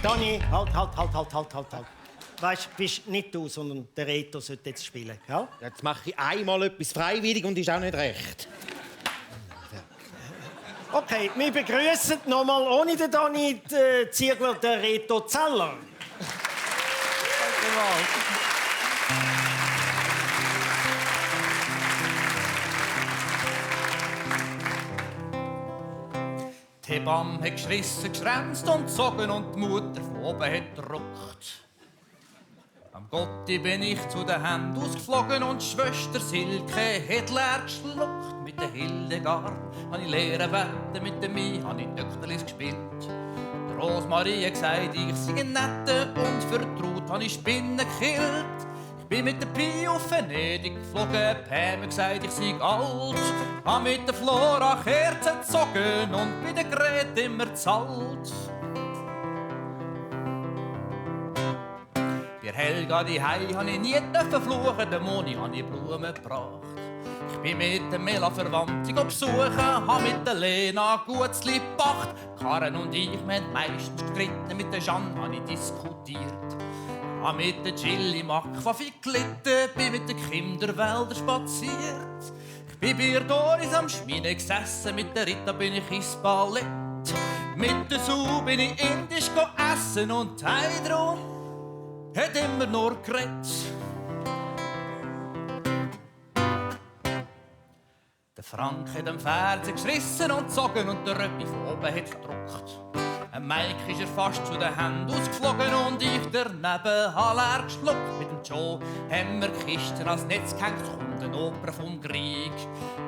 Dani, halt. Weißt du, bist nicht du, sondern der Reto sollte jetzt spielen. Ja? Jetzt mache ich einmal etwas freiwillig und ist auch nicht recht. Okay, wir begrüßen nochmal ohne den Dani den Ziegler, den Reto Zeller. Die Hebamme hat geschrissen, geschränzt und gezogen und die Mutter von oben hat gedruckt. Am Gotti bin ich zu den Händen ausgeflogen und die Schwester Silke hat leer geschluckt. Mit der Hildegard habe ich leere Betten, mit der Mie habe ich Töchterlis gespielt. Die Rosmarie hat gesagt, ich sei ein Nette und vertraut habe ich Spinnen gekillt. Ich bin mit der Pi auf Venedig geflogen, Pam hat gesagt, ich sei alt. Hab mit der Flora Kerzen gezogen und bei der Grete immer zahlt. Bei Helga die Hei habe ich nie fluchen, der Moni habe ich Blumen gebracht. Ich bin mit der Mela Verwandte besuchen, hab mit der Lena Gutzli gepacht. Karen und ich, wir haben meistens gestritten, mit der Jeanne habe ich diskutiert. Hab mit der Gilli Makfafi gelitten, bin mit den Kinderwäldern spaziert. Ich bin bei Doris am Schmine gesessen, mit der Rita bin ich ins Ballett. Mit der Sue bin ich indisch essen und Heidrun hat immer nur geredet. Der Frank hat am Fernsehen geschrissen und gezogen und der Röppi von oben hat gedruckt. Ein Mike ist fast zu den Händen ausgeflogen und ich daneben habe leer geschluckt. Mit dem Joe haben wir Kisten als Netz gehängt, kommt eine Oper vom Krieg.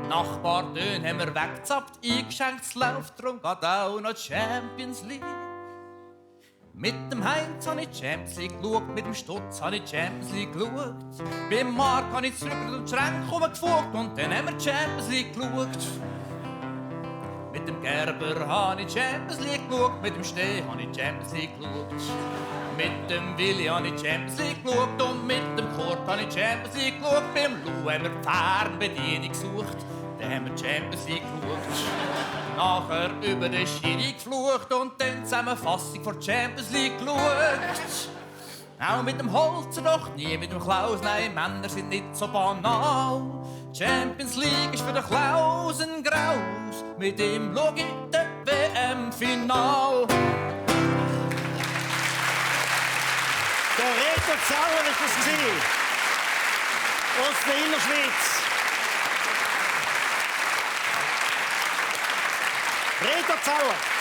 Nachbar Dön haben wir weggezappt, eingeschenkt, es läuft, drum geht auch noch Champions League. Mit dem Heinz habe ich Champions League geschaut, mit dem Stutz habe ich Champions League geschaut. Beim Mark habe ich zurück in den Schrank gefugt und dann haben wir Champions League geschaut. Mit dem Gerber habe ich Champions League geschaut, mit dem Steh habe ich Champions League geschaut. Mit dem Willi habe ich Champions League geschaut und mit dem Kurt habe ich Champions League geschaut. Beim Lou haben wir die Fernbedienung gesucht, dann haben wir Champions League geschaut. Nachher über den Schiri geflucht und dann Zusammenfassung von Champions League geschaut. Auch mit dem Holzer doch nie mit dem Klaus, nein, Männer sind nicht so banal. Champions League ist für den Klaus ein Graus, mit ihm schau ich das WM-Final. Der Reto Zeller ist das gewesen. Aus der Innerschweiz. Reto Zeller.